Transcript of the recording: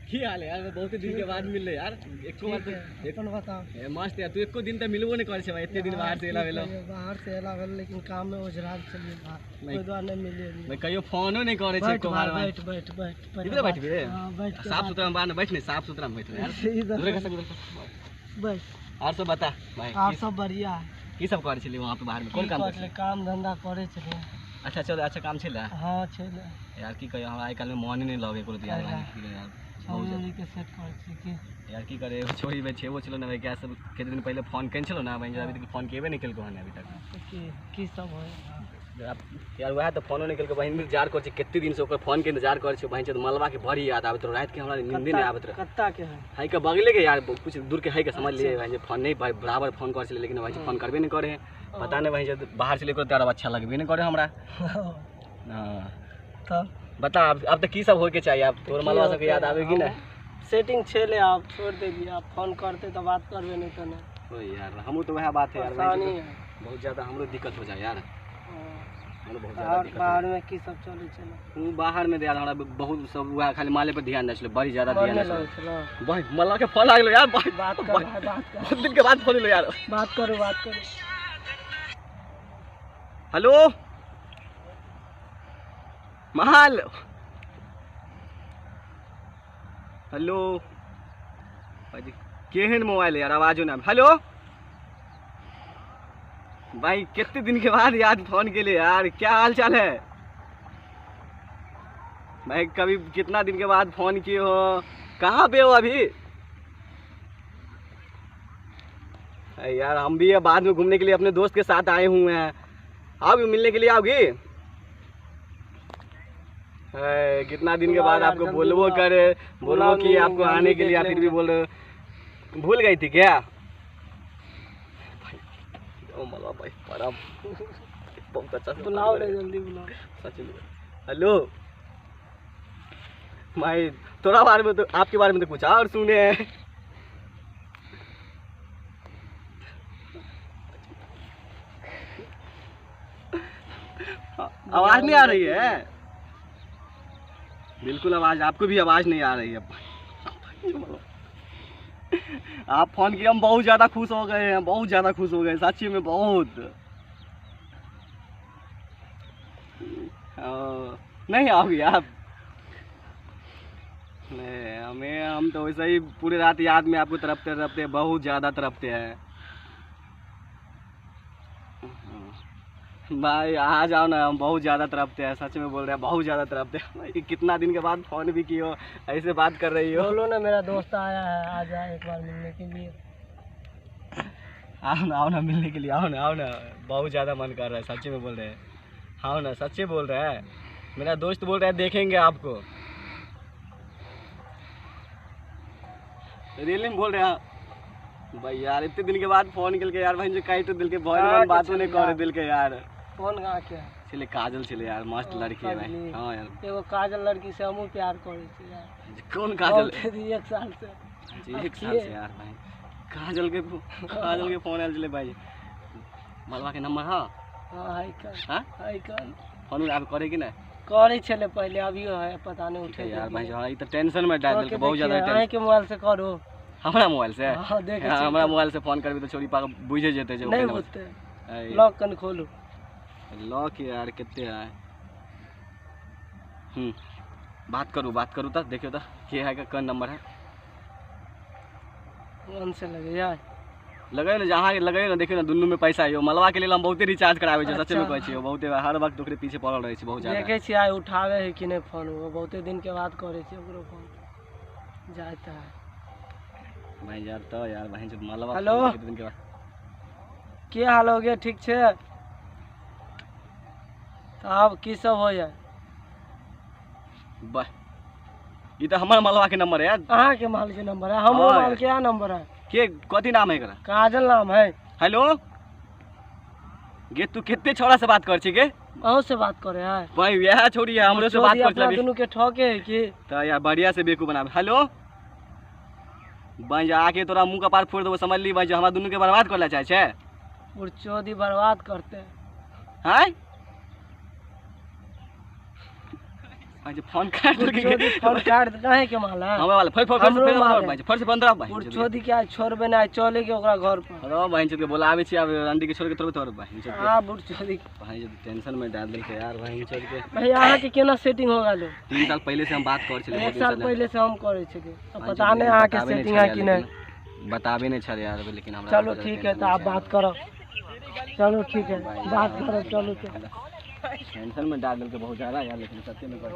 की हाल है यार, बहुत दिन के बाद मिलले यार। एको बार ठीक है, अपन बताओ। ए, मस्त यार, तू एको दिन त मिलबो नहीं करे छे भाई, एते दिन बाहर से एला भेलो। बाहर से एला भेल, लेकिन काम में ओझराल छलियै बाहर, नहीं। ओहि दुआरे नहीं मिलियै। भाई कहियो फोनो नहीं करे छे बैठ एको बार भाई, भाई। बैठ बैठ बैठ बैठ। इधर बैठबे? हाँ, बैठ के साफ बात सुथरा में बाहर बैठ नहीं, साफ सुथरा में बैठ यार। इधर उधर खसक, उधर खसक। बैठ। और सब बता भाई, और सब बढ़िया है। की सब करे छली वहां पे बाहर में, कोन की काम करे करे छलियै? काम धंधा करे छलियै। अच्छा चल, अच्छा काम छले। हाँ छलै। यार की कहियो, हमरा आइ काल्हि में मन ही नहीं लगे कोनो यार। कैला? भाई, की कहियो यार, बहुत छौड़ी ज्यादा। उड़ी के सेट करै छियै की? यार की करे, एगो छोरी में छेबो छलो ना भाई, क्या सब कते दिन पहले फोन केने छलो ना भाई, अभी तक फोन केबे नहीं केलको हन अभी तक। तऽ की की सब होइ? यार वएह तऽ फोनो नहीं केलको बहिन, इंतजार करै छी कते दिन से ओकर फोन के इंतजार करै छी बहिन। चोद मलबा के बड़ी याद आबैत रहो, राति के हमरा नींदे नहीं आबैत रहे। कत्ता के है? है के बगले के यार, कुछ दूर के है के समझ लिए भाई, फोन नहीं भाई, बराबर फोन करै छलै लेकिन भाई फोन करबे नहीं करे, पता नहीं भाई जब बाहर से लेकर तारा अच्छा लगबे नहीं करे हमरा। हाँ। तब बता अब तऽ की सब होय के चाहिए, अब तोर मलबा सबके याद आबे कि नहीं? सेटिंग छेले, आप छोड़ देलियै, आप फोन करते तऽ बात करबे, नहीं तऽ नहीं। ओ यार हमहूँ तो वएह बात है यार भाई, परेशानी है। बहुत ज्यादा हमरो दिक्कत हो जाए यार। हाँ। हमरो बहुत ज्यादा और दिक्कत हो बाहर में की सब चलै छलै? जाए। बाहर में यार हमरा बहुत सब वएह खाली माले पर ध्यान दै छलै, बड़ी ज्यादा मन ध्यान नहि दै लगै छलै। छलै। भाई मल्ला के फोन आ गेलो यार भाई, बात कर भाई, भाई, बात कर। बहुत दिन के बाद फोन एलो यार। बात करू, बात करू। हेलो महाल, हेलो भाई, केहन मोबाइल है यार, आवाजो ना। हेलो भाई, कितने दिन के बाद याद फोन के लिए यार, क्या हाल चाल है भाई? कभी कितना दिन के बाद फोन किए हो, कहाँ पे हो अभी? अरे यार हम भी बाद में घूमने के लिए अपने दोस्त के साथ आए हुए हैं, आओ भी मिलने के लिए आओगी? अरे, कितना दिन के बुलाओ बाद यार, आपको जल्दी बोलबो बुलाओ। करे, बोलबो बुलाओ कि नहीं, आपको जल्दी आने के लिए, देख फिर भी लेंगे। बोल रहे हो भूल गई थी क्या? भाई, ओ मलबा भाई, बड़ा बहुत अच्छा से बुलाओ बात रे, करे। जल्दी बुलाओ। सच में हेलो भाई, थोड़ा बारे में तो आपके बारे में तो कुछ और सुने हैं। आवाज नहीं आ रही है बिल्कुल, आवाज आपको भी आवाज नहीं आ रही है। आप फोन किए हम बहुत ज्यादा खुश हो गए हैं, बहुत ज्यादा खुश हो गए सच्ची में बहुत। हाँ, नहीं आओगे आप? नहीं, हमें हम तो वैसे ही पूरे रात याद में आपको तड़पते तड़पते बहुत ज़्यादा तड़पते हैं भाई। आ जाओ ना, हम बहुत ज़्यादा तड़पते हैं, सच में बोल रहे हैं, बहुत ज़्यादा तड़पते हैं भाई। कितना दिन के बाद फोन भी किए हो, ऐसे बात कर रही हो। बोलो ना मेरा दोस्त आया है, आ जाए एक बार मिलने के लिए। आओ ना, आओ ना मिलने के लिए, आओ ना, आओ ना, बहुत ज़्यादा मन कर रहा है, सच्चे में बोल रहे हैं। आओ ना, सच्चे बोल रहे हैं, मेरा दोस्त बोल रहा है देखेंगे आपको, रियली में बोल रहे हैं भाई यार। इतने दिन के बाद फोन करके यार भाई जो काट दिल के बहुत कहाँ मन के बातों नहीं छले करे यार? दिल के यार। कौन कहाँ के है? छले काजल छले यार, मस्त ओ, लड़की है भाई। काजली। हाँ यार। एगो काजल लड़की से हमहूँ प्यार करै छी यार। कौन काजल? बहुत दिन, एक साल से। जी, एक साल से यार भाई काजल के फोन आयल छलै भाई। मलबा के नंबर हाँ? हाँ है कल। हाँ? है कल। फोन आब करे कि नहीं? करै छलै पहिले, अभियो है, पता नहीं उठे यार भाई हाँ, ई तऽ टेंशन में डाल देलकै, बहुत ज्यादा टेंशन। अहाँके मोबाइल से करू। हमरा मोबाइल से? हाँ, देखै हाँ, छियै। हमरा मोबाइल से फोन करबी तऽ छोरी पागल बुझे जेतै जे नहीं ओकर नंबर। बुझतै। ऐ, लॉक कन खोलू। लॉक यार कते है? बात करू, बात करू तऽ देखियौ तऽ के है के कोन नंबर है। वन से लगे यार। लगै ने जहाँ लगै ने, देखियौ ने दुनू में पैसा यौ। मलबा के लेल हम बहुते रिचार्ज कराबै छियै, सच्चे में अच्छा। कहै छियै, बहुते हर वक्त ओकरे पीछे पड़ल रहै छी बहुत ज्यादा। देखै छियै आइ उठाबै है कि नहीं फोन, ओ बहुते दिन के बाद करै छै ओकरो फोन। जाइत है। भाई यार तऽ यार भाई जो मलबा हेलो? फोन कते दिन के बाद। की हाल हो गया? ठीक छै? तऽ आब की सब हो जाए? वाह, ई तऽ हमर मलबा के नंबर है यार। अहाँके माल के नंबर है? हमरो हाँ माल के यहाँ नंबर है। के कथी नाम है एकरा? काजल नाम है। हेलो गे, तू कते छोरा से बात कर छी गे? अहूँ से बात करे है। भाई वएह छोरी है, हमरो से बात चोरी कर अपना छली। दुनू के ठके है की? तऽ यार बढ़िया से बेवकूफ बनाबे। हेलो भाई, आके तोरा मुंह कपार फोड़ देबो, समझली भाई, हमरा दुनू के बर्बाद करला चाहे छै। चोदी बर्बाद करते। हैं? भाई फोन काट देलकै। फोन काट काहे के माला हमरा वाला फिर फिर हमरो फिर मारे। भाई फिर से बंद रह भाई। बुढ़चोदी के आज छोड़बे ना, चले के ओकरा घर पर। अरे भाई के बोलाबै छी आब रंडी के छोड़ के तोड़ तोड़ भाई के। हाँ बुढ़चोदी भाई टेंशन में डाल देलकै यार भाई के। भैया अहाँ के केना सेटिंग हो गेल? 3 साल पहले से हम बात कर छलियै। 1 साल पहले से हम करै छलियै, पता नहीं अहाँ के सेटिंग है कि नहीं। बताबे नहीं छल यार लेकिन हमरा। चलो ठीक है तो आप बात करो, चलो ठीक है बात करो, चलो चलो। टेंशन में डाल देलकै बहुत ज्यादा यार, लेकिन सत्य में कर।